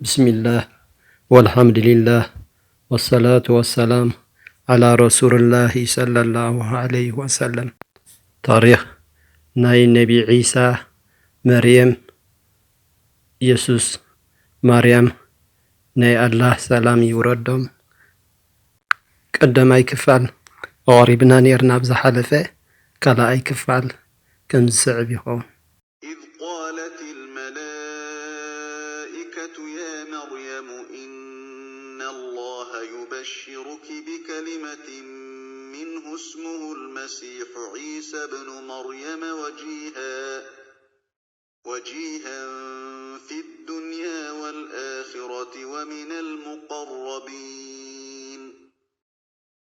ብስሚላህ ወልሓምዱሊላህ ወሰላቱ ወሰላም ዓላ ረሱልላሂ ሰለላሁ ዓለይሂ ወሰለም። ታሪኽ ናይ ነቢ ዒሳ፣ መርየም፣ የሱስ፣ ማርያም፣ ናይ ኣላህ ሰላም ይውረዶም። ቀዳማይ ክፋል ኣቕሪብና ኔርና ኣብ ዝሓለፈ፣ ካልኣይ ክፋል ከም ዝስዕብ ይኸውን። إذ قالت الملائكة يا مريم إن الله يبشرك بكلمة منه اسمه المسيح عيسى ابن مريم وجيها، وجيها في الدنيا والآخرة ومن المقربين.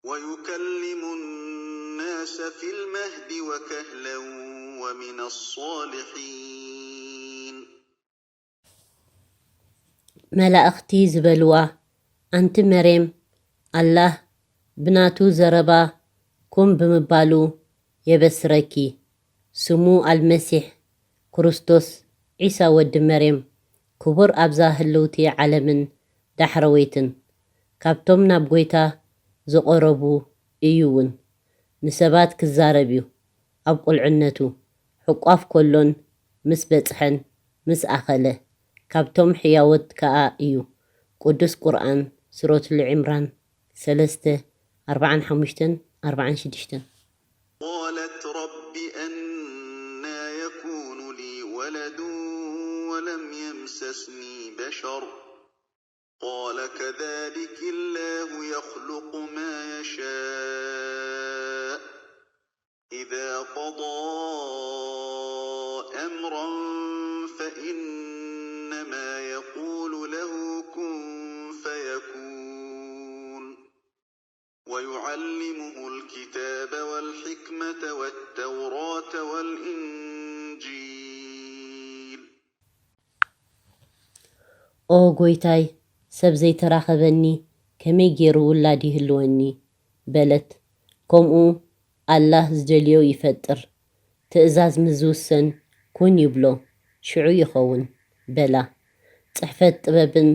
ويكلم الناس في المهد وكهلا ومن الصالحين. መላእኽቲ ዝበልዋ፣ ኣንቲ መሬም፣ ኣላህ ብናቱ ዘረባ ኮም ብምባሉ የበስረኪ። ስሙ ኣልመሲሕ ክርስቶስ፣ ዒሳ ወዲ መሬም፣ ክቡር ኣብዛ ህልውቲ ዓለምን ዳሕረወይትን፣ ካብቶም ናብ ጐይታ ዝቐረቡ እዩ እውን። ንሰባት ክዛረብ እዩ። ኣብ ቁልዕነቱ፣ ሕቋፍ ኮሎን ምስ በጽሐን ምስ ኣኸለ፣ ካብቶም ሕያዎት ከኣ እዩ። ቅዱስ ቁርኣን፣ ሱረቱል ዒምራን ሰለስተ፣ ኣርባዓን ሓሙሽተን ኣርባዓን ሽዱሽተን። قالت رب أنى يكون لي ولد ولم يمسسني بشر قال كذلك الله يخلق ما يشاء إذا قضى أمرا فإنما يقول له كن فيكون. ويعلمه الكتاب والحكمة والتوراة والإنجيل. ኦ ጐይታይ፣ ሰብ ዘይተራኸበኒ ከመይ ገይሩ ውላድ ይህልወኒ? በለት። ከምኡ ኣላህ ዝደልዮ ይፈጥር። ትእዛዝ ምስ ዝውሰን ኩን ይብሎ፣ ሽዑ ይኸውን በላ። ጽሕፈት ጥበብን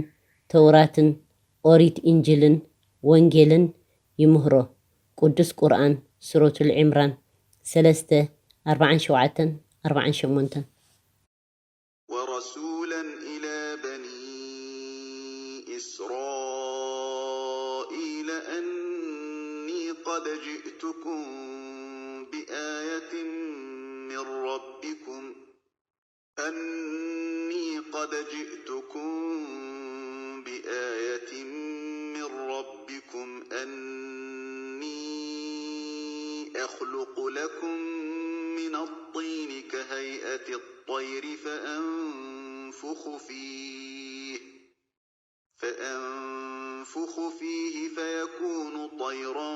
ተውራትን ኦሪት ኢንጅልን ወንጌልን ይምህሮ። ቅዱስ ቁርኣን ሱረቱል ዒምራን ሰለስተ፣ ኣርባዓን ሸውዓተን ኣርባዓን ሸሞንተን። ورسولا إلى بني إسرائيل أني قد جئتكم بآية من ربكم أني قد جئتكم بآية من ربكم أني أخلق لكم من الطين كهيئة الطير فأنفخ فيه فأنفخ فيه فيكون طيرا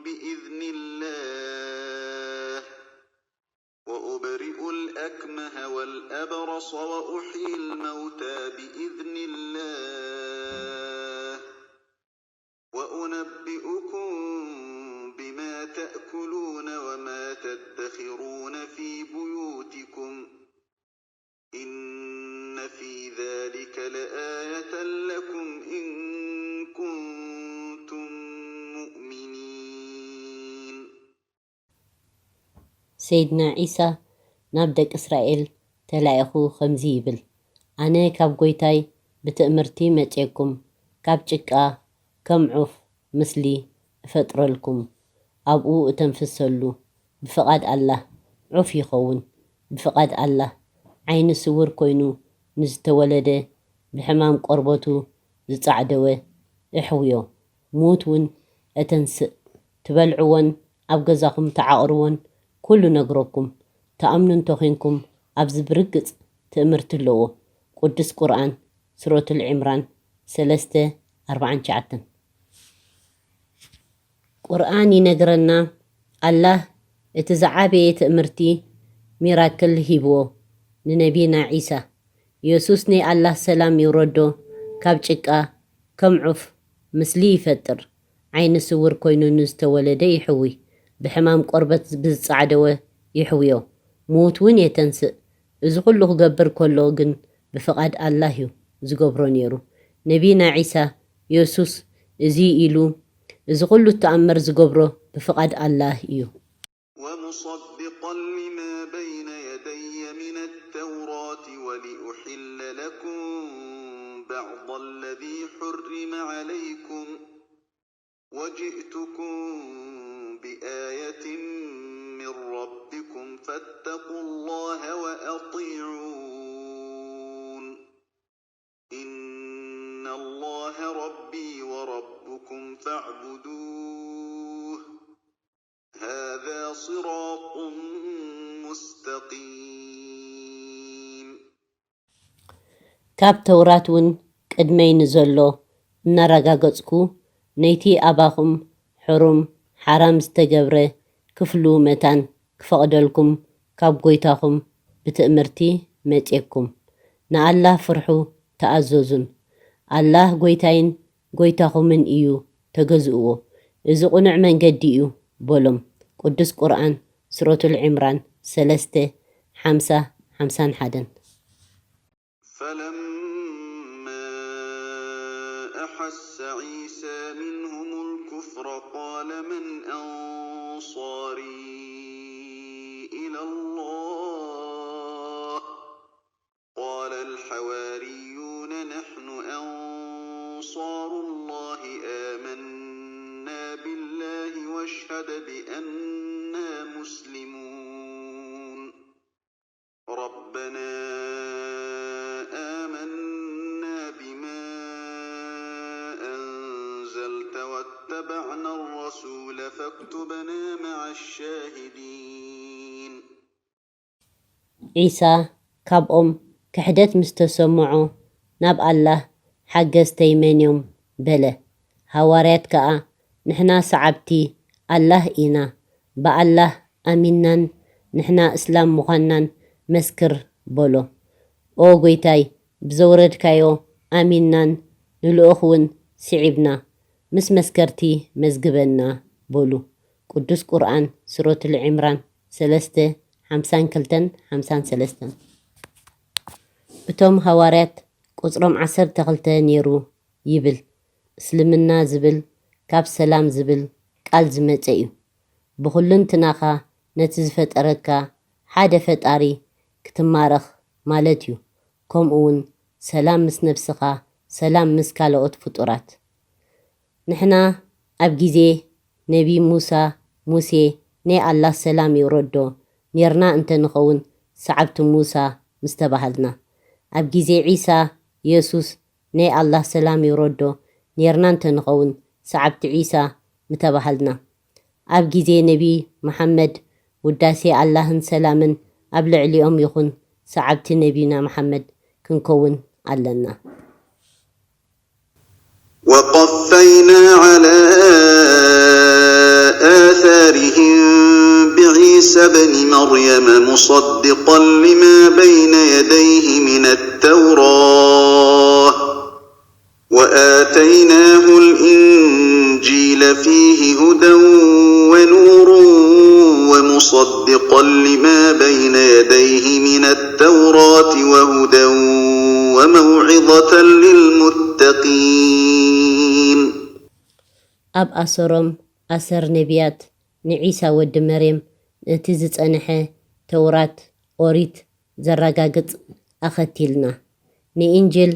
بإذن الله وأبرئ الأكمه والأبرص وأحيي الموتى بإذن الله وأنبئكم بما تأكلون وما تدخرون في بيوتكم إن في ذلك لآية لكم إن كنتم مؤمنين. ሰይድና ዒሳ ናብ ደቂ እስራኤል ተላኢኹ ከምዚ ይብል፣ ኣነ ካብ ጐይታይ ብትእምርቲ መጼኩም፣ ካብ ጭቃ ከም ዑፍ ምስሊ እፈጥረልኩም፣ ኣብኡ እተንፍሰሉ ብፍቓድ ኣላህ ዑፍ ይኸውን። ብፍቓድ ኣላህ ዓይኒ ስውር ኮይኑ ንዝተወለደ፣ ብሕማም ቆርበቱ ዝጻዕደወ እሕውዮ፣ ምዉት እውን እተንስእ። ትበልዕዎን ኣብ ገዛኹም ትዓቕርዎን ኩሉ ነግረኩም። ትኣምኑ እንተኾይንኩም ኣብዚ ብርግጽ ትእምርቲ ኣለዎ። ቅዱስ ቁርኣን ሱረቱል ዒምራን ሰለስተ፣ ኣርባዓን ትሽዓተን። ቁርኣን ይነግረና ኣላህ እቲ ዝዓበየ ትእምርቲ፣ ሚራክል፣ ሂብዎ ንነቢና ዒሳ። የሱስ ናይ ኣላህ ሰላም ይውረዶ ካብ ጭቃ ከም ዑፍ ምስሊ ይፈጥር። ዓይኒ ስውር ኮይኑ ንዝተወለደ ይሕውይ። ብሕማም ቆርበት ብዝጻዕደወ ይሕውዮ። ምዉት እውን የተንስእ። እዚ ኩሉ ክገብር ከሎ ግን ብፍቓድ ኣላህ እዩ። ዝገብሮ ነይሩ። ነቢና ዒሳ፣ የሱስ፣ እዚ ኢሉ፣ እዚ ኹሉ ተኣምር ዝገብሮ ብፍቓድ ኣላህ እዩ። ومصدقا لما بين يدي من التوراة ولأحل لكم بعض الذي حرم عليكم وجئتكم بآية من ربكم فاتقوا الله وأطيعون إن الله ربي وربكم فاعبدوه هذا صراط مستقيم ካብ ተውራት እውን ቅድመይ ንዘሎ እናረጋገጽኩ፣ ነይቲ ኣባኹም ሕሩም ሓራም ዝተገብረ ክፍሉ መታን ክፈቕደልኩም ካብ ጐይታኹም ብትእምርቲ መጼኩም። ንኣላህ ፍርሑ ተኣዘዙን። ኣላህ ጐይታይን ጐይታኹምን እዩ፣ ተገዝእዎ። እዚ ቕኑዕ መንገዲ እዩ በሎም። ቅዱስ ቁርኣን፣ ሱረቱል ዒምራን፣ ሰለስተ፣ ሓምሳ፣ ሓምሳን ሓደን። فلما أحس عيسى منهم الكفر قال من أنصاري إلى الله قال الحواريون نحن أنصار الله آمنا بالله واشهد بأنا مسلمون ربنا آمنا بما أنزلت واتبعنا الرسول فاكتبنا مع الشاهدين ዒሳ ካብኦም ክሕደት ምስ ተሰምዖ፣ ናብ ኣላህ ሓገዝተይ መን እዮም? በለ። ሃዋርያት ከኣ፣ ንሕና ሰዓብቲ ኣላህ ኢና፣ ብኣላህ ኣሚንናን ንሕና እስላም ምዃንናን መስክር በሎ። ኦ ጐይታይ፣ ብዘውረድካዮ ኣሚንናን ንልኡኽ እውን ስዒብና፣ ምስ መስከርቲ መዝግበና በሉ። ቅዱስ ቁርኣን፣ ሱረቱል ዒምራን፣ ሰለስተ፣ ሓምሳን ክልተን ሓምሳን ሰለስተን። እቶም ሃዋርያት ቁጽሮም ዓሰርተ ክልተ ነይሩ ይብል። እስልምና ዝብል ካብ ሰላም ዝብል ቃል ዝመጸ እዩ። ብኹልንትናኻ ነቲ ዝፈጠረካ ሓደ ፈጣሪ ክትማረኽ ማለት እዩ። ከምኡ እውን ሰላም ምስ ነብስኻ፣ ሰላም ምስ ካልኦት ፍጡራት። ንሕና ኣብ ግዜ ነቢ ሙሳ፣ ሙሴ፣ ናይ ኣላህ ሰላም ይውረዶ፣ ኔርና እንተንኸውን ሰዓብቲ ሙሳ ምስ ተባሃልና፣ ኣብ ግዜ ዒሳ፣ የሱስ፣ ናይ ኣላህ ሰላም ይውረዶ፣ ኔርና እንተንኸውን ሰዓብቲ ዒሳ ምተባሃልና። ኣብ ግዜ ነቢ መሓመድ፣ ውዳሴ ኣላህን ሰላምን ኣብ ልዕሊኦም ይኹን፣ ሰዓብቲ ነቢና መሓመድ ክንከውን ኣለና። وقفينا على آثارهم بعيسى ابن مريم مصدقا لما بين يديه من التوراة وآتيناه الإنجيل فيه هدى ونور ومصدقا لما بين يديه من التوراة وهدى وموعظة للمتقين ኣብ ኣሰሮም ኣሰር ነቢያት ንዒሳ ወዲ መርየም ነቲ ዝጸንሐ ተውራት ኦሪት ዘረጋግጽ ኣኸቲልና። ንኢንጅል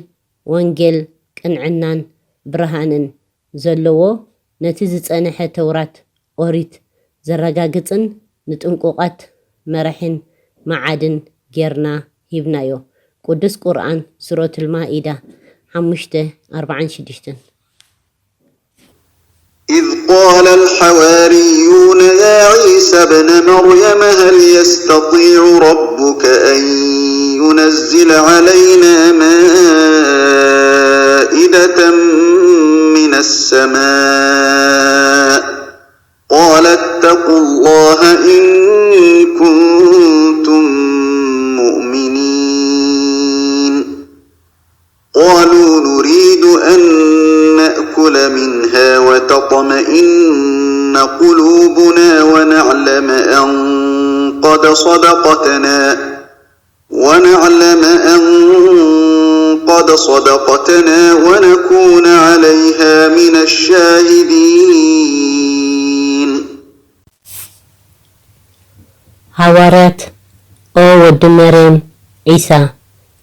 ወንጌል ቅንዕናን ብርሃንን ዘለዎ ነቲ ዝጸንሐ ተውራት ኦሪት ዘረጋግጽን ንጥንቁቓት መራሒን መዓድን ጌርና ሂብናዮ። ቅዱስ ቁርኣን ሱረቱል ማኢዳ ሓሙሽተ ኣርባዓን ሽዱሽተን። إذ قال الحواريون يا عيسى ابن مريم هل يستطيع ربك أن ينزل علينا مائدة من السماء قال اتقوا الله إن كنتم مؤمنين قالوا نريد أن نأكل منها وتطمئن قلوبنا ونعلم أن قد صدقتنا ونعلم أن قد صدقتنا ونكون عليها من الشاهدين. ሃዋርያት፣ ኦ ወዲ መርየም፣ ዒሳ፣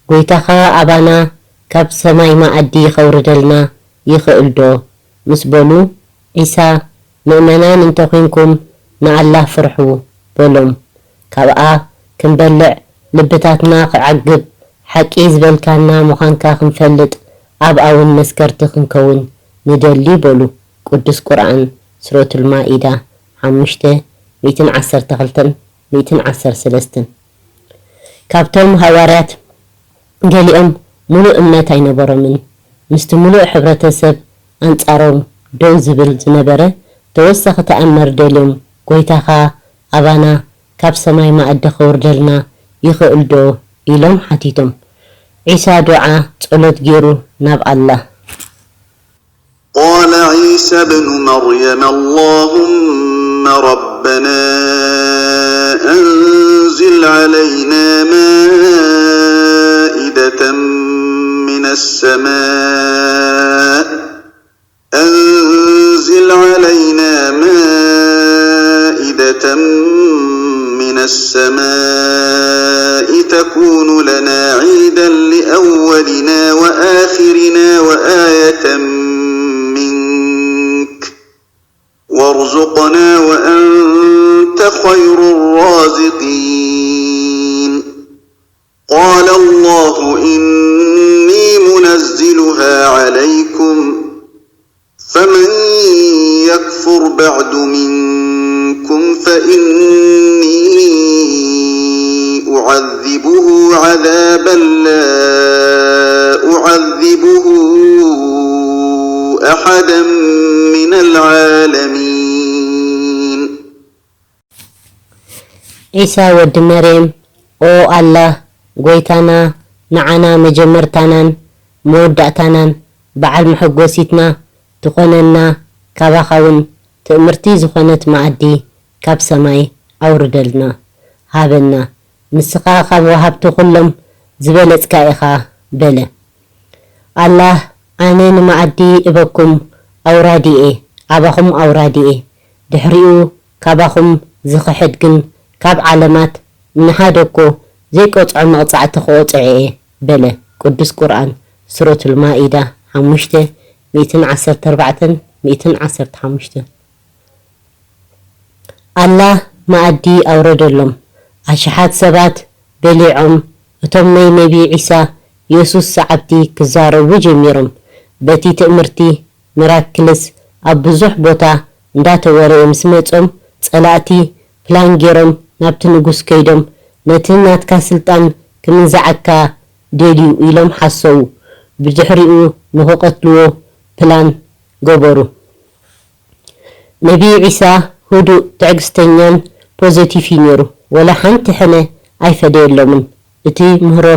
ጐይታኻ ኣባና ካብ ሰማይ መኣዲ ኸውርደልና ይኽእል ዶ? ምስ በሉ፣ ዒሳ፣ ምእመናን እንተ ኹንኩም ንኣላህ ፍርሑ በሎም። ካብኣ ክንበልዕ ልብታትና ክዓግብ፣ ሓቂ ዝበልካና ምዃንካ ክንፈልጥ፣ ኣብኣ እውን መስከርቲ ክንከውን ንደሊ በሉ። ቅዱስ ቁርኣን፣ ሱረቱል ማኢዳ፣ ሓሙሽተ፣ ሚእትን ዓሰርተ ክልተን ሚእትን ዓሰርተ ሰለስተን። ካብቶም ሃዋርያት ገሊኦም ምሉእ እምነት ኣይነበሮምን። ምስቲ ምሉእ ሕብረተሰብ ኣንጻሮም ደው ዝብል ዝነበረ ተወሳኺ ተኣምር ደልዮም፣ ጐይታኻ ኣባና ካብ ሰማይ መኣዲ ከውርደልና ይኽእል ዶ? ኢሎም ሓቲቶም። ዒሳ ዱዓ ጸሎት ገይሩ ናብ ኣላህ። قال عيسى ابن مريم اللهم ربنا أنزل علينا مائدة من السماء أنزل علينا مائدة من السماء تكون لنا عيدا لأولنا وآخرنا وآية منك وارزقنا وأنت خير الرازقين. قال الله إني منزلها عليكم فمن يكفر بعد منكم فإني أعذبه عذابا لا أعذبه أحدا من العالمين. ዒሳ ወዲ መርየም፣ ኦ ኣላህ ጐይታና፣ ንዓና መጀመርታናን መወዳእታናን በዓል መሐጎሲትና ትኾነና፣ ካባኻውን ትእምርቲ ዝኾነት መኣዲ ካብ ሰማይ ኣውርደልና፣ ሃበና፣ ንስኻ ካብ ወሃብቲ ኹሎም ዝበለጽካ ኢኻ በለ። ኣላህ፣ ኣነ ንመኣዲ እበኩም ኣውራዲ'የ፣ ኣባኹም ኣውራዲ'የ፣ ድሕሪኡ ካባኹም ዝኽሕድ ግን ካብ ዓለማት ንሓደ እኮ ዘይቆጽዖ መቕጻዕቲ ክቖጽዖ እየ በለ። ቅዱስ ቁርኣን፣ ሱረቱል ማኢዳ፣ ሓሙሽተ፣ ሚእትን ዓሰርተ ኣርባዕተን ሚእትን ዓሰርተ ሓሙሽተን። ኣላህ መኣዲ ኣውረደሎም። ኣሽሓት ሰባት በሊዖም፣ እቶም ናይ ነቢ ዒሳ የሱስ ሰዓብቲ ክዛረቡ ጀሚሮም። በቲ ትእምርቲ ሚራክልስ ኣብ ብዙሕ ቦታ እንዳተወረየ ምስ መጾም፣ ጸላእቲ ፕላን ጌሮም ናብቲ ንጉስ ከይዶም፣ ነቲ ናትካ ስልጣን ክምንዝዓካ ደልዩ ኢሎም ሓሰዉ። ብድሕሪኡ ንኽቐትልዎ ፕላን ገበሩ። ነቢ ዒሳ ህዱእ፣ ትዕግስተኛን ፖዘቲቭ እዩ ነይሩ። ወላ ሓንቲ ሕነ ኣይፈደየሎምን። እቲ ምህሮ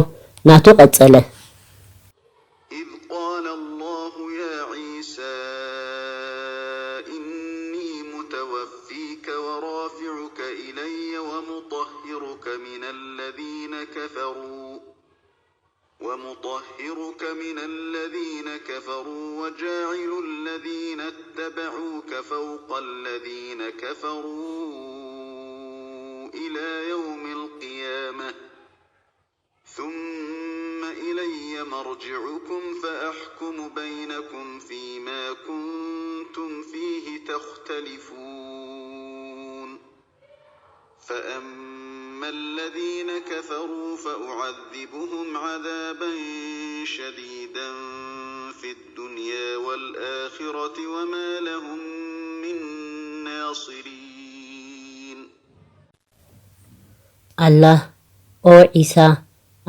ናቱ ቀጸለ። إذ قال الله يا عيسى إني متوفيك ورافعك إلي ومطهرك من الذين كفروا ومطهرك من الذين كفروا وجاعل الذين اتبعوك فوق الذين كفروا إلى يوم القيامة ثم إلي مرجعكم فأحكم بينكم فيما كنتم فيه تختلفون. فأما الذين كفروا فأعذبهم عذابا شديدا في الدنيا والآخرة وما لهم من ناصرين. ኣላህ፣ ኦ ዒሳ፣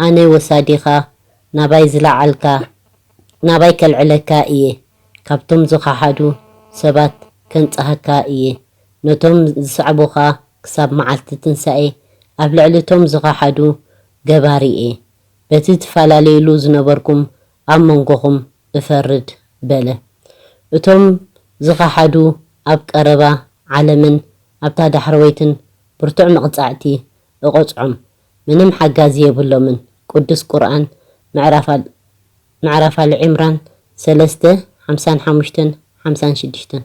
ኣነ ወሳዲኻ ናባይ ዝለዓልካ፣ ናባይ ከልዕለካ እየ፣ ካብቶም ዝኸሓዱ ሰባት ከንጽሃካ እየ፣ ነቶም ዝሰዕቡኻ ክሳብ መዓልቲ ትንሳኤ ኣብ ልዕሊ እቶም ዝኸሓዱ ገባሪ እየ። በቲ ትፈላለዩሉ ዝነበርኩም ኣብ መንጎኹም እፈርድ በለ። እቶም ዝኸሓዱ ኣብ ቀረባ ዓለምን ኣብታ ዳሕረወይትን ብርቱዕ መቕጻዕቲ እቐጽዖም፣ ምንም ሓጋዚ የብሎምን። ቅዱስ ቁርኣን ምዕራፍ ኣል-፣ ምዕራፍ ኣሊ ዕምራን ሰለስተ፣ ሓምሳን ሓሙሽተን ሓምሳን ሽዱሽተን።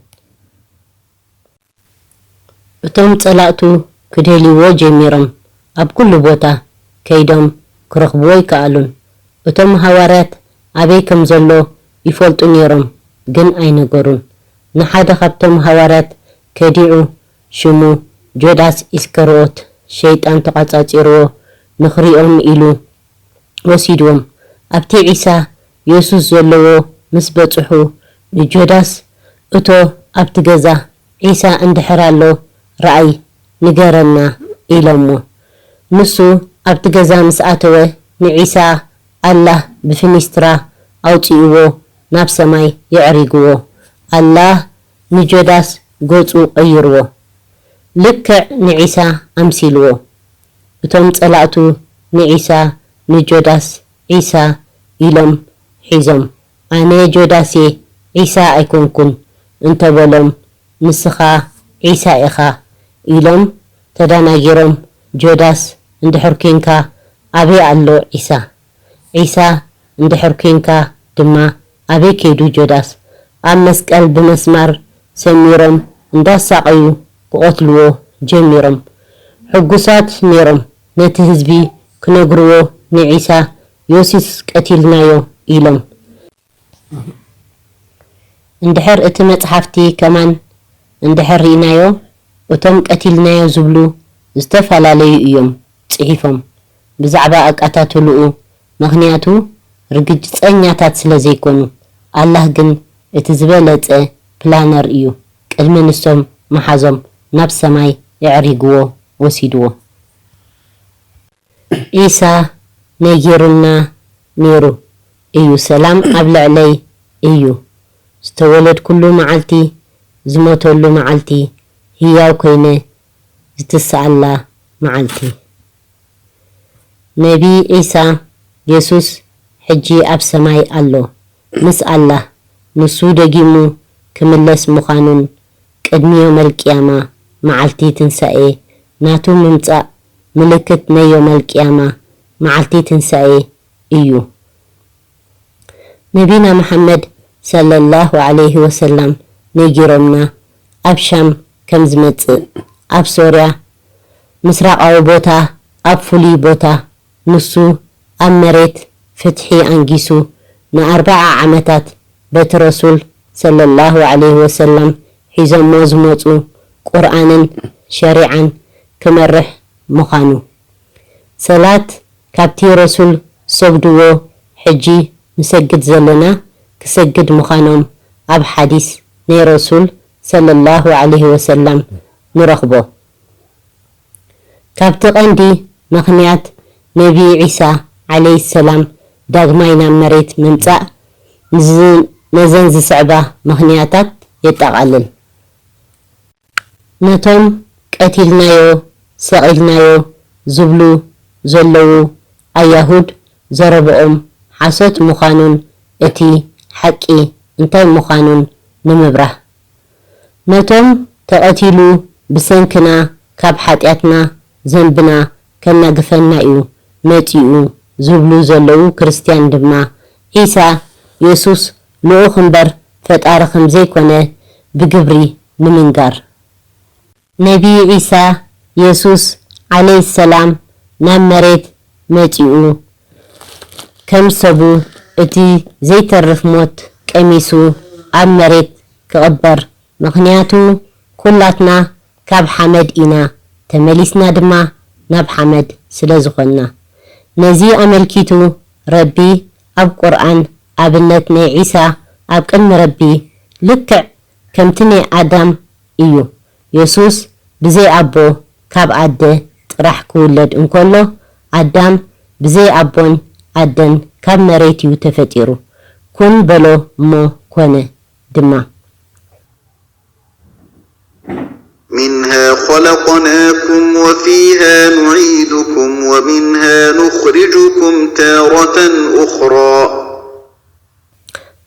እቶም ጸላእቱ ክደልይዎ ጀሚሮም፣ ኣብ ኩሉ ቦታ ከይዶም ክረኽብዎ ኣይከኣሉን። እቶም ሃዋርያት ኣበይ ከም ዘሎ ይፈልጡ ነይሮም፣ ግን ኣይነገሩን። ንሓደ ካብቶም ሃዋርያት ከዲዑ፣ ሽሙ ጆዳስ ኢስከርኦት፣ ሸይጣን ተቐጻጺርዎ ንኽሪኦም ኢሉ ወሲድዎም። ኣብቲ ዒሳ የሱስ ዘለዎ ምስ በጽሑ፣ ንጆዳስ፣ "እቶ ኣብቲ ገዛ ዒሳ እንድሕር ኣሎ ረኣይ፣ ንገረና" ኢሎሞ። ንሱ ኣብቲ ገዛ ምስ ኣተወ፣ ንዒሳ ኣላህ ብፍኒስትራ ኣውጺእዎ ናብ ሰማይ የዕሪግዎ። ኣላህ ንጆዳስ ገጹ ቀይርዎ። ልክዕ ንዒሳ ኣምሲልዎ። እቶም ጸላእቱ ንዒሳ፣ ንጆዳስ፣ ዒሳ ኢሎም ሒዞም፣ "ኣነ ጆዳስ'የ፣ ዒሳ ኣይኮንኩን" እንተበሎም፣ "ንስኻ ዒሳ ኢኻ" ኢሎም ተደናጊሮም። "ጆዳስ እንድሕር ኬንካ፣ ኣበይ ኣሎ ዒሳ? ዒሳ እንድሕር ኬንካ ድማ፣ ኣበይ ከይዱ ጆዳስ?" ኣብ መስቀል ብመስማር ሰሚሮም እንዳሳቐዩ ክቐትልዎ ጀሚሮም። ሕጉሳት ነይሮም። ነቲ ህዝቢ ክነግርዎ ንዒሳ፣ "ዮሲስ ቀቲልናዮ" ኢሎም። እንድሕር እቲ መጽሓፍቲ ከማን እንድሕር ርኢናዮ፣ እቶም ቀቲልናዮ ዝብሉ ዝተፈላለዩ እዮም ጽሒፎም ብዛዕባ ኣቀታትልኡ፣ ምኽንያቱ ርግጸኛታት ስለ ዘይኮኑ። ኣላህ ግን እቲ ዝበለጸ ፕላነር እዩ። ቅድሚ ንሶም ምሓዞም ናብ ሰማይ የዕሪግዎ ወሲድዎ። ዒሳ ነጊሩና ነይሩ እዩ፣ "ሰላም ኣብ ልዕለይ እዩ። ዝተወለድኩሉ መዓልቲ፣ ዝሞተሉ መዓልቲ፣ ህያው ኮይነ ዝትስኣላ መዓልቲ።" ነቢ ዒሳ፣ የሱስ፣ ሕጂ ኣብ ሰማይ ኣሎ፣ ምስ ኣላህ። ንሱ ደጊሙ ክምለስ ምዃኑን ቅድሚ ዮመል ቅያማ፣ መዓልቲ ትንሳኤ፣ ናቱ ምምጻእ ምልክት ናይ ዮመል ቅያማ፣ መዓልቲ ትንሳኤ እዩ። ነቢና መሓመድ ሰለላሁ ዐለይሂ ወሰላም ነጊሮምና፣ ኣብ ሻም ከም ዝመጽእ፣ ኣብ ሶርያ ምስራቓዊ ቦታ፣ ኣብ ፍሉይ ቦታ፣ ንሱ ኣብ መሬት ፍትሒ ኣንጊሱ ንኣርብዓ ዓመታት በቲ ረሱል ሰለላሁ ዐለይሂ ወሰላም ሒዞሞ ዝመጹ ቁርኣንን ሸሪዓን ክመርሕ ምዃኑ። ሰላት ካብቲ ረሱል ዝሰግድዎ ሕጂ ንሰግድ ዘለና ክሰግድ ምዃኖም ኣብ ሓዲስ ናይ ረሱል ሰለላሁ ዐለይሂ ወሰላም ንረኽቦ። ካብቲ ቀንዲ ምኽንያት ነቢ ዒሳ ዐለይሂ ሰላም ዳግማይ ናብ መሬት ምምጻእ ንዝ-፣ ነዘን ዝስዕባ ምኽንያታት የጠቓልል። ነቶም ቀቲልናዮ፣ ሰቒልናዮ ዝብሉ ዘለዉ ኣያሁድ ዘረብኦም ሓሶት ምዃኑን እቲ ሓቂ እንታይ ምዃኑን ንምብራህ። ነቶም ተቐቲሉ ብሰንክና ካብ ሓጢኣትና ዘንብና ከናግፈና እዩ መጺኡ ዝብሉ ዘለዉ ክርስትያን ድማ፣ ዒሳ፣ የሱስ፣ ልኡኽ እምበር ፈጣሪ ከም ዘይኮነ ብግብሪ ንምንጋር። ነቢ ዒሳ፣ የሱስ፣ ዐለይሂ ሰላም፣ ናብ መሬት መጺኡ፣ ከም ሰቡ እቲ ዘይተርፍ ሞት ቀሚሱ ኣብ መሬት ክቕበር። ምኽንያቱ፣ ኩላትና ካብ ሓመድ ኢና፣ ተመሊስና ድማ ናብ ሓመድ ስለ ዝኾንና። ነዚ ኣመልኪቱ፣ ረቢ ኣብ ቁርኣን፣ ኣብነት ናይ ዒሳ ኣብ ቅድሚ ረቢ ልክዕ ከምቲ ናይ ኣዳም እዩ። የሱስ ብዘይ ኣቦ ካብ ኣደ ጥራሕ ክውለድ እንከሎ፣ ኣዳም ብዘይ ኣቦን ኣደን ካብ መሬት እዩ ተፈጢሩ። ኩን በሎ እሞ ኮነ ድማ። منها خلقناكم وفيها نعيدكم ومنها نخرجكم تارة أخرى.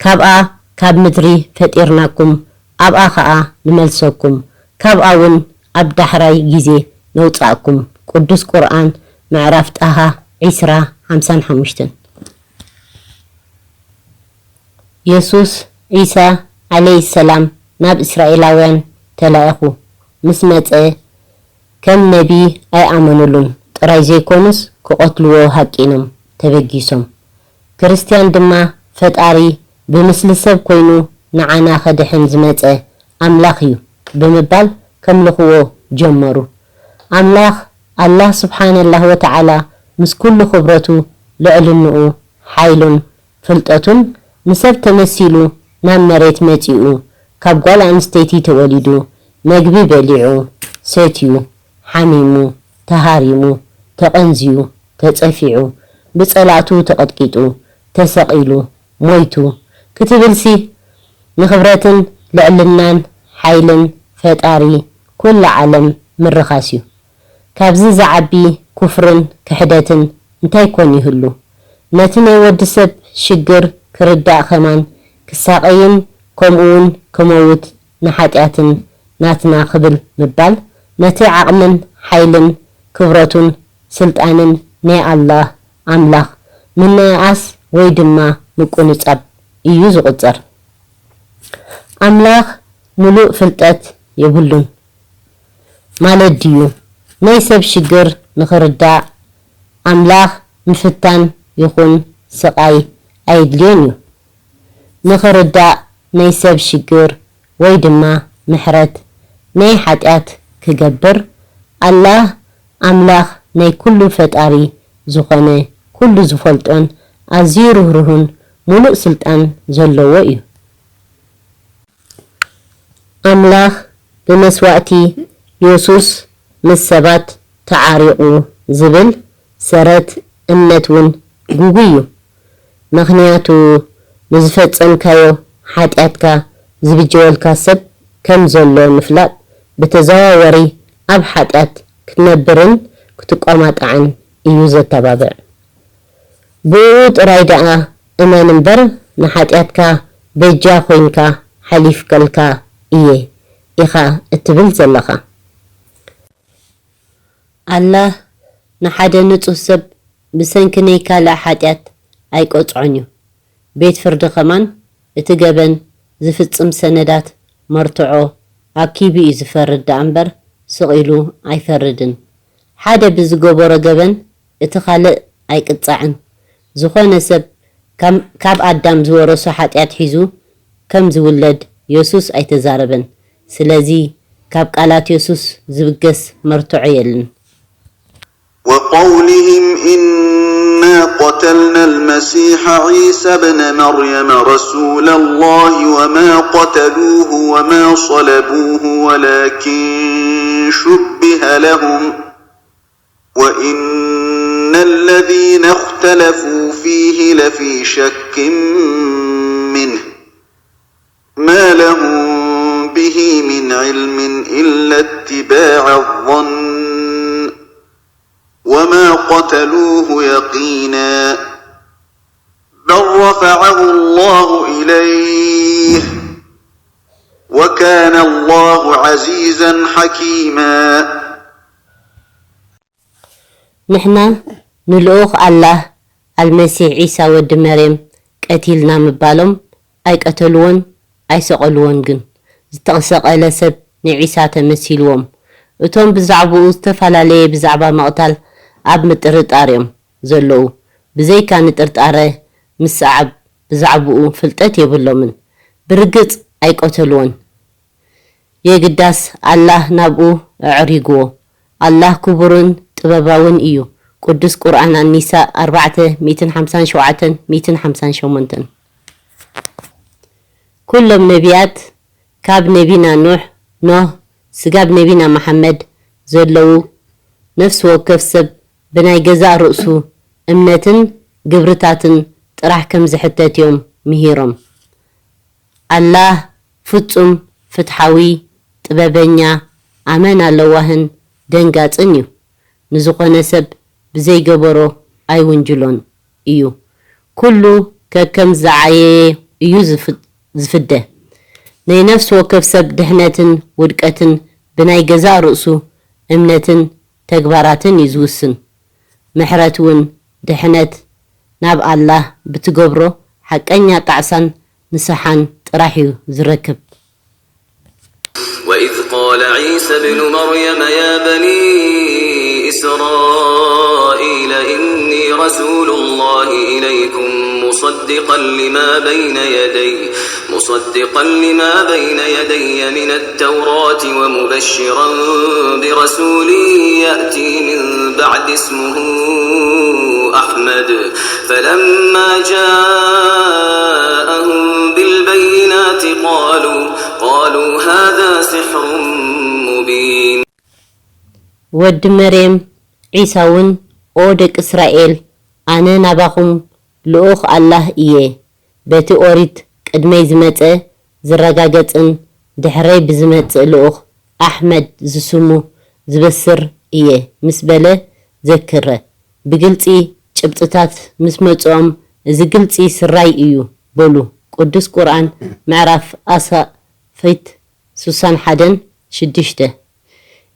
ካብኣ፣ ካብ ምድሪ፣ ፈጢርናኩም፣ ኣብኣ ኸኣ ንመልሰኩም፣ ካብኣ እውን ኣብ ዳሕራይ ግዜ ነውጻእኩም። ቅዱስ ቁርኣን፣ ምዕራፍ ጣሃ፣ ዒስራ፣ ሓምሳን ሓሙሽተን። የሱስ፣ ዒሳ ዓለይሂ ሰላም፣ ናብ እስራኤላውያን ተላኢኹ ምስ መጸ፣ ከም ነቢ ኣይኣመኑሉን ጥራይ ዘይኮኑስ፣ ክቐትልዎ ሃቂኖም ተበጊሶም። ክርስትያን ድማ፣ ፈጣሪ ብምስሊ ሰብ ኮይኑ ንዓና ከድሕን ዝመጸ ኣምላኽ እዩ ብምባል ከምልኽዎ ጀመሩ። ኣምላኽ፣ ኣላህ ስብሓነላህ ወተዓላ፣ ምስ ኩሉ ክብረቱ፣ ልዕልንኡ፣ ሓይሉን ፍልጠቱን፣ ንሰብ ተመሲሉ ናብ መሬት መጺኡ፣ ካብ ጓል ኣንስተይቲ ተወሊዱ፣ መግቢ በሊዑ፣ ሰትዩ፣ ሓሚሙ፣ ተሃሪሙ፣ ተቐንዝዩ፣ ተጸፊዑ፣ ብጸላእቱ ተቐጥቂጡ፣ ተሰቒሉ፣ ሞይቱ ክትብልሲ፣ ንኽብረትን ልዕልናን ሓይልን ፈጣሪ ኩላ ዓለም ምርኻስ እዩ። ካብዚ ዝዓቢ ኩፍርን ክሕደትን እንታይ ኮን ይህሉ? ነቲ ናይ ወዲ ሰብ ሽግር ክርዳእ ከማን ክሳቐይን ከምኡውን ክመውት ንሓጢኣትን ናትና ክብል ምባል፣ ነቲ ዓቕምን ሓይልን ክብረቱን ስልጣንን ናይ ኣላህ፣ ኣምላኽ፣ ምንእኣስ ወይ ድማ ምቁንጻብ እዩ ዝቑጸር። ኣምላኽ ምሉእ ፍልጠት የብሉን ማለት ድዩ? ናይ ሰብ ሽግር ንኽርዳእ ኣምላኽ ምፍታን ይኹን ስቓይ ኣየድልዮን እዩ። ንኽርዳእ ናይ ሰብ ሽግር ወይ ድማ ምሕረት ናይ ሓጢኣት ክገብር ኣላህ ኣምላኽ ናይ ኩሉ ፈጣሪ ዝኾነ ኩሉ ዝፈልጦን ኣዝዩ ርህሩህን ሙሉእ ስልጣን ዘለዎ እዩ። ኣምላኽ ብመስዋእቲ የሱስ ምስ ሰባት ተዓሪቑ ዝብል ሰረት እምነት እውን ግጉይ እዩ። ምኽንያቱ ንዝፈጸምካዮ ሓጢኣትካ ዝብጀወልካ ሰብ ከም ዘሎ ምፍላጥ ብተዘዋወሪ ኣብ ሓጢኣት ክትነብርን ክትቆማጣዕን እዩ ዘተባብዕ። ብእኡ ጥራይ ደኣ እመን እምበር ንሓጢኣትካ በጃ ኮይንካ ሓሊፍከልካ እየ ኢኻ እትብል ዘለኻ። ኣላህ ንሓደ ንጹህ ሰብ ብሰንኪ ናይ ካልእ ሓጢኣት ኣይቀጽዖን እዩ። ቤት ፍርዲ ከማን እቲ ገበን ዝፍጽም ሰነዳት መርትዖ ኣኪቡ እዩ ዝፈርድ ደኣ እምበር ስቕ ኢሉ ኣይፈርድን። ሓደ ብዝገበሮ ገበን እቲ ካልእ ኣይቅጻዕን። ዝኾነ ሰብ ካብ ኣዳም ዝወረሶ ሓጢኣት ሒዙ ከም ዝውለድ የሱስ ኣይተዛረበን። ስለዚ ካብ ቃላት የሱስ ዝብገስ መርትዖ የልን። وقولهم إنا قتلنا المسيح عيسى ابن مريم رسول الله وما قتلوه وما صلبوه ولكن شبه لهم وإن الذين اختلفوا فيه لفي شك منه ما لهم به من علم إلا اتباع الظن وما قتلوه يقينا بل رفعه الله إليه وكان الله عزيزا حكيما ንሕና ንልኡኽ ኣላህ ኣልመሲሕ ዒሳ ወዲ መርየም ቀቲልና ምባሎም ኣይቀተልዎን ኣይሰቐልዎን ግን ዝተሰቐለ ሰብ ንዒሳ ተመሲልዎም። እቶም ብዛዕብኡ ዝተፈላለየ ብዛዕባ ምቕታል ኣብ ምጥርጣር እዮም ዘለዉ። ብዘይካ ንጥርጣረ ምስዓብ ብዛዕብኡ ፍልጠት የብሎምን። ብርግጽ ኣይቀተልዎን። የግዳስ ኣላህ ናብኡ ኣዕሪግዎ። ኣላህ ክቡርን ጥበባውን እዩ። ቅዱስ ቁርኣን ኣኒሳ ኣርባዕተ ሚእትን ሓምሳን ሸውዓተን ሚእትን ሓምሳን ሸሞንተን። ኩሎም ነቢያት ካብ ነቢና ኑሕ፣ ኖህ፣ ስጋብ ነቢና መሓመድ ዘለዉ ነፍሲ ወከፍ ሰብ ብናይ ገዛእ ርእሱ እምነትን ግብርታትን ጥራሕ ከም ዝሕተት እዮም ምሂሮም። ኣላህ ፍጹም ፍትሓዊ፣ ጥበበኛ፣ ኣመና ለዋህን ደንጋጽን እዩ። ንዝኾነ ሰብ ብዘይገበሮ ኣይውንጅሎን እዩ። ኩሉ ከከም ዝዓየየ እዩ ዝፍደ። ናይ ነፍሲ ወከፍ ሰብ ድሕነትን ውድቀትን ብናይ ገዛእ ርእሱ እምነትን ተግባራትን እዩ ዝውስን። ምሕረት እውን ድሕነት ናብ ኣላህ ብትገብሮ ሓቀኛ ጣዕሳን ንስሓን ጥራሕ እዩ ዝረክብ። وإذ قال عيسى ابن مريم يا بني إسرائيل إني رسول الله إليكم مصدقا لما بين يدي مصدقا لما بين يدي من التوراة ومبشرا برسول يأتي من بعد اسمه أحمد فلما جاءهم بالبينات قالوا قالوا هذا سحر مبين. ወዲ መርየም ዒሳ እውን ኦ ደቂ እስራኤል፣ ኣነ ናባኹም ልኡኽ ኣላህ እየ። በቲ ኦሪት ቅድመይ ዝመጸ ዝረጋገጽን ድሕረይ ብዝመጽእ ልኡኽ ኣሕመድ ዝስሙ ዝበስር እየ ምስ በለ ዘክረ። ብግልጺ ጭብጥታት ምስ መጽኦም እዚ ግልጺ ስራይ እዩ በሉ። ቅዱስ ቁርኣን ምዕራፍ ኣሳፍሕት ሱሳን ሓደን ሽዱሽተ።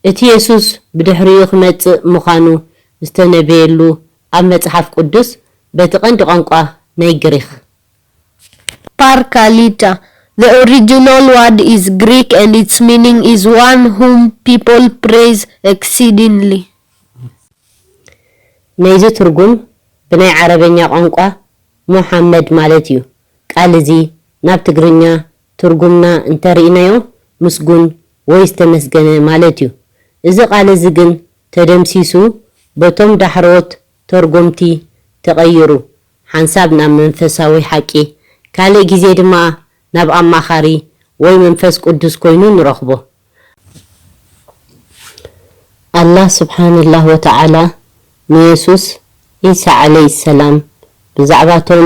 እቲ የሱስ ብድሕሪኡ ክመጽእ ምዃኑ ዝተነበየሉ ኣብ መጽሓፍ ቅዱስ በቲ ቀንዲ ቋንቋ ናይ ግሪኽ። Par kalita. The original word is Greek and its meaning is one whom people praise exceedingly. ናይዚ ትርጉም ብናይ ዓረበኛ ቋንቋ ሙሓመድ ማለት እዩ። ቃል እዚ ናብ ትግርኛ ትርጉምና እንተርኢናዮ ምስጉን ወይ ዝተመስገነ ማለት እዩ። እዚ ቃል እዚ ግን ተደምሲሱ በቶም ዳሕረዎት ተርጎምቲ ተቐይሩ፣ ሓንሳብ ናብ መንፈሳዊ ሓቂ፣ ካልእ ግዜ ድማ ናብ ኣማኻሪ ወይ መንፈስ ቅዱስ ኮይኑ ንረኽቦ። ኣላህ ስብሓንላህ ወተዓላ ንየሱስ ዒሳ ዓለይሂ ሰላም ብዛዕባቶም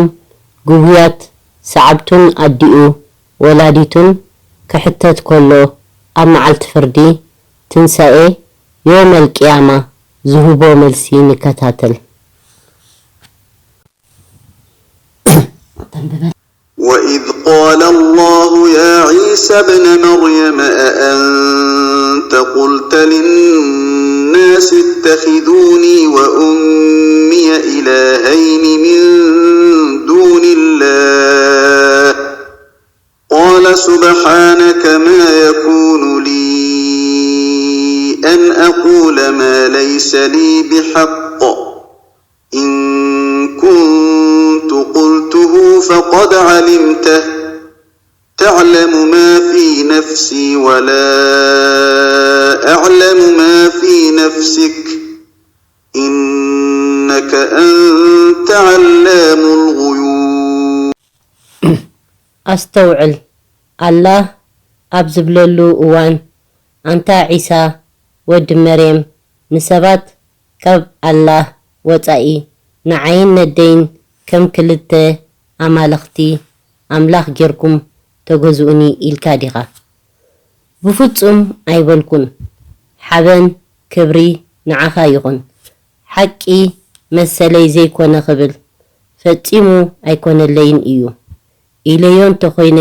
ግጉያት ሰዓብቱን ኣዲኡ ወላዲቱን ክሕተት ከሎ ኣብ መዓልቲ ፍርዲ ትንሳኤ ዮመል ቅያማ ዝህቦ መልሲ ንከታተል። وإذ قال الله يا عيسى ابن مريم أأنت قلت للناس اتخذوني وأمي إلهين من دون الله قال سبحانك ما يكون لي أن أقول ما ليس لي بحق إن كنت قلته فقد علمته تعلم ما في نفسي ولا أعلم ما في نفسك إنك أنت علام الغيوب. ኣስተውዕል፣ ኣላህ ኣብ ዝብለሉ እዋን፣ ኣንታ ዒሳ ወዲ መርየም፣ ንሰባት ካብ ኣላህ ወጻኢ ንዓይን ነደይን ከም ክልተ ኣማልኽቲ ኣምላኽ ጌርኩም ተገዝኡኒ ኢልካ ዲኻ? ብፍጹም ኣይበልኩን። ሓበን ክብሪ ንዓኻ ይኹን። ሓቂ መሰለይ ዘይኮነ ክብል ፈጺሙ ኣይኮነለይን እዩ። ኢለዮ እንተኾይነ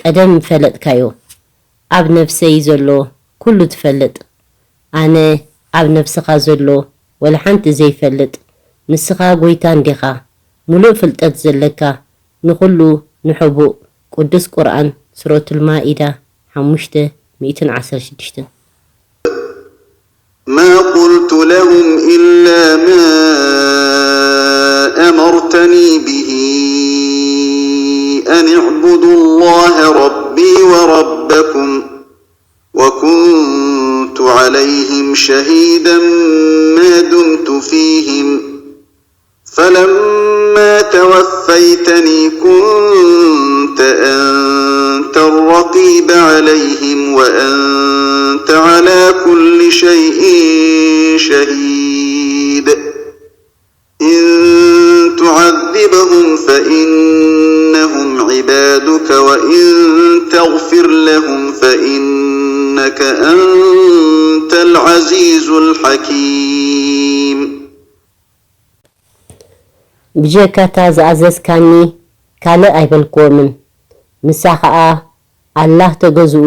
ቀደም ምፈለጥካዮ። ኣብ ነፍሰይ ዘሎ ኩሉ ትፈልጥ። ኣነ ኣብ ነብስኻ ዘሎ ወላ ሓንቲ ዘይፈልጥ፣ ንስኻ ጎይታ እንዲኻ፣ ሙሉእ ፍልጠት ዘለካ፣ ንኹሉ ንሕቡእ። ቅዱስ ቁርኣን ሱረቱል ማኢዳ ሓሙሽተ ሚእትን ዓሰርተ ሽዱሽተን። ما قلت لهم إلا ما أمرتني به أن اعبدوا الله ربي وربكم وكنت عليهم شهيدا ما دمت فيهم فلما توفيتني كنت أنت الرقيب عليهم وأنت على كل شيء شهيد إن تعذبهم فإنهم عبادك وإن تغفر لهم فإنك أنت العزيز الحكيم. ብጀካታ ዝኣዘዝካኒ ካልእ ኣይበልክዎምን። ንሳ ኸኣ ኣላህ ተገዝኡ፣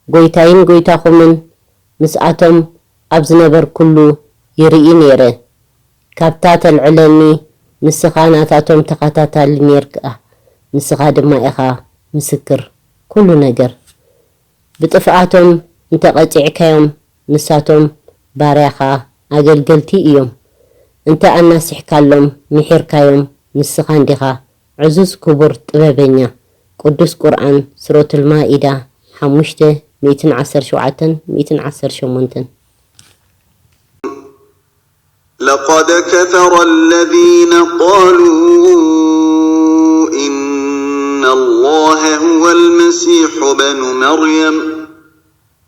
ጎይታይን ጎይታኹምን ምስኣቶም ኣብ ዝነበርኩሉ ይርኢ ነይረ። ካብታ ተልዕለኒ ንስኻ ናታቶም ተኸታታሊ ኔርካ። ንስኻ ድማ ኢኻ ምስክር ኩሉ ነገር። ብጥፍኣቶም እንተ ቐጺዕካዮም፣ ንሳቶም ባርያኻ ኣገልገልቲ እዮም። እንተ ኣናሲሕካሎም፣ ምሒርካዮም፣ ንስኻ እንዲኻ ዕዙዝ ክቡር ጥበበኛ። ቅዱስ ቁርኣን፣ ሱረቱል ማኢዳ፣ ሓሙሽተ፣ ሚእትን ዓሰርተ ሸውዓተን ሚእትን ዓሰርተ ሸሞንተን። لقد كفر الذين قالوا إن الله هو المسيح ابن مريم،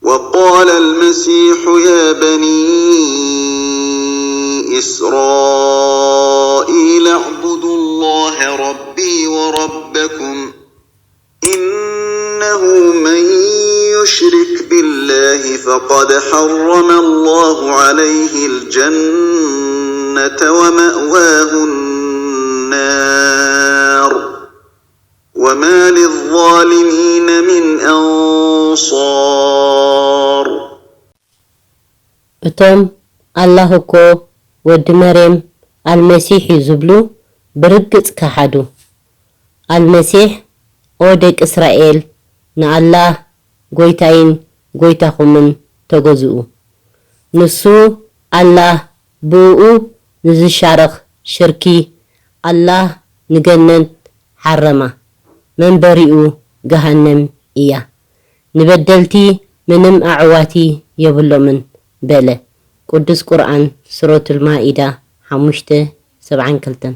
وقال المسيح يا بني إسرائيل اعبدوا الله ربي وربكم، إنه من يشرك بالله فقد حرم الله عليه الجنة ومأواه النار وما للظالمين من أنصار. እቶም ኣላህ እኮ ወዲ መርየም ኣልመሲሕ እዩ ዝብሉ ብርግጽ ከሓዱ። ኣልመሲሕ፣ ኦ ደቂ እስራኤል፣ ንኣላህ ጐይታይን ጐይታኹምን ተገዝኡ። ንሱ ኣላህ ብእኡ ንዝሻረኽ ሽርኪ ኣላህ ንገነት ሓረማ፣ መንበሪኡ ገሃነም እያ። ንበደልቲ ምንም ኣዕዋቲ የብሎምን በለ። ቅዱስ ቁርኣን ሱረቱል ማኢዳ ሓሙሽተ ሰብዓን ክልተን።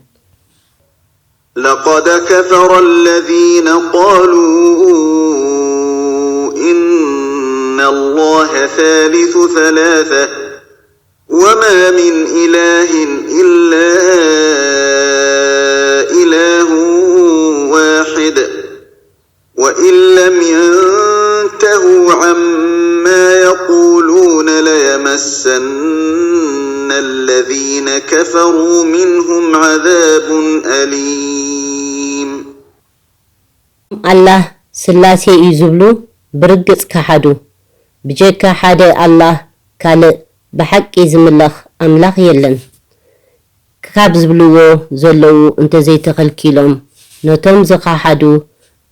لقد كفر الذين قالوا إن الله ثالث ثلاثة وما من إله إلا إله واحد وإن لم ينتهوا عما يقولون ليمسن الذين كفروا منهم عذاب أليم. ኣላህ ስላሴ እዩ ዝብሉ ብርግጽ ከሓዱ። ብጀካ ሓደ ኣላህ ካልእ ብሓቂ ዝምለኽ ኣምላኽ የለን ካብ ዝብልዎ ዘለዉ እንተዘይተኸልኪሎም፣ ነቶም ዝኸሓዱ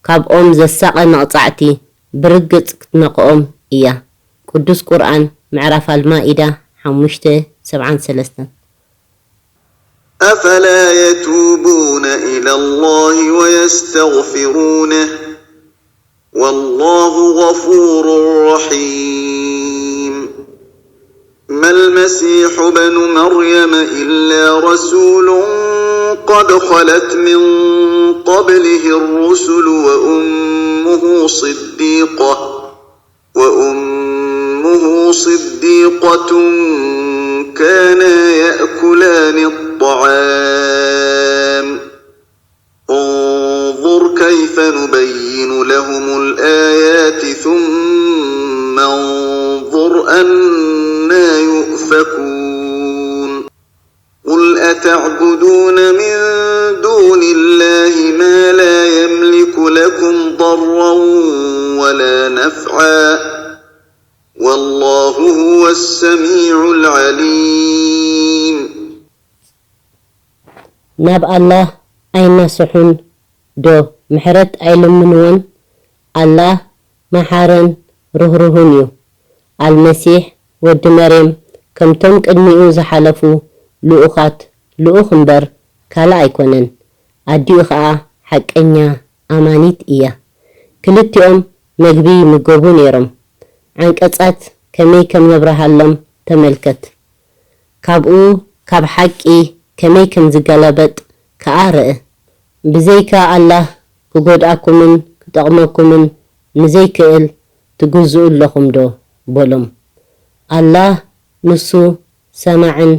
ካብኦም ዘሳቐ መቕጻዕቲ ብርግጽ ክትነኽኦም እያ። ቅዱስ ቁርኣን ምዕራፍ ኣልማኢዳ ሓሙሽተ ሰብዓን ሰለስተን። أفلا يتوبون إلى الله ويستغفرونه والله غفور رحيم. ما المسيح ابن مريم إلا رسول قد خلت من قبله الرسل وأمه صديقة وأمه صديقة كانا يأكلان الطعام انظر كيف نبين لهم الآيات ثم انظر أنا يؤفكون. قل أتعبدون من دون الله ما لا يملك لكم ضرا ولا نفعا والله هو السميع العليم. ናብ ኣላህ ኣይናስሑን ዶ ምሕረት ኣይልምንዎን? ኣላህ መሓርን ርህሩህን እዩ። ኣልመሲሕ ወዲ መርየም ከምቶም ቅድሚኡ ዝሓለፉ ልኡኻት ልኡኽ እምበር ካልእ ኣይኮነን። ኣዲኡ ኸኣ ሓቀኛ ኣማኒት እያ። ክልቲኦም መግቢ ይምገቡ ነይሮም። ዓንቀጻት ከመይ ከም ነብርሃሎም ተመልከት። ካብኡ ካብ ሓቂ ከመይ ከም ዝገላበጥ ከኣ ርእ። ብዘይካ ኣላህ ክጎድኣኩምን ክጠቕመኩምን ንዘይክእል ትግዝኡ ኣለኹም ዶ? በሎም። ኣላህ ንሱ ሰማዕን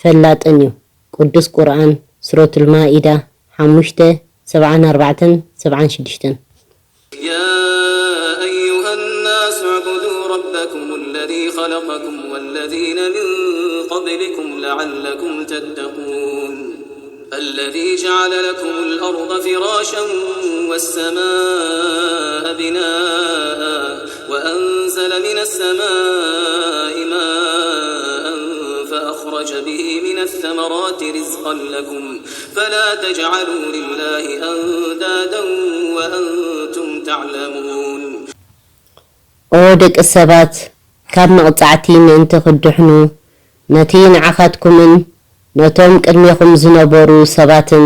ፈላጥን እዩ። ቅዱስ ቁርኣን ሱረቱል ማኢዳ ሓሙሽተ ሰብዓን ኣርባዕተን ሰብዓን ሽዱሽተን። يا أيها الناس اعبدوا ربكم الذي خلقكم والذين من قبلكم لعلكم تتقون. الذي جعل لكم الأرض فراشا والسماء بناء وأنزل من السماء ماء فأخرج به من الثمرات رزقا لكم فلا تجعلوا لله أندادا وأنتم تعلمون. ኦ ደቂ ሰባት፣ ካብ መቕጻዕቲ ምእንቲ ክትድሕኑ፣ ነቲ ንዓኻትኩምን ነቶም ቅድሜኹም ዝነበሩ ሰባትን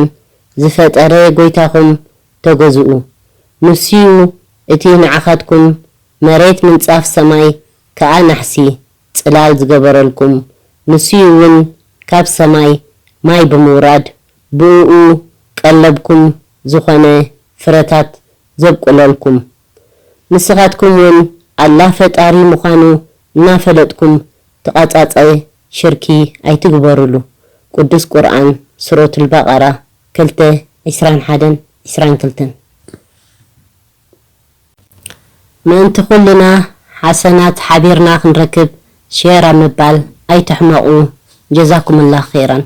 ዝፈጠረ ጐይታኹም ተገዝኡ። ንሱ'ዩ እቲ ንዓኻትኩም መሬት ምንጻፍ ሰማይ ከኣ ናሕሲ ጽላል ዝገበረልኩም። ንሱ'ዩ እውን ካብ ሰማይ ማይ ብምውራድ ብእኡ ቀለብኩም ዝኾነ ፍረታት ዘብቁለልኩም። ንስኻትኩም እውን ኣላህ ፈጣሪ ምዃኑ እናፈለጥኩም ተቓጻጸ ሽርኪ ኣይትግበሩሉ። ቅዱስ ቁርኣን ሱረቱል በቐራ ክልተ ዒስራን ሓደን ዒስራን ክልተን። ምእንቲ ኩልና ሓሰናት ሓቢርና ክንረክብ ሼር ኣብ ምባል ኣይትሕመቑ። ጀዛኩምላህ ኸይራን።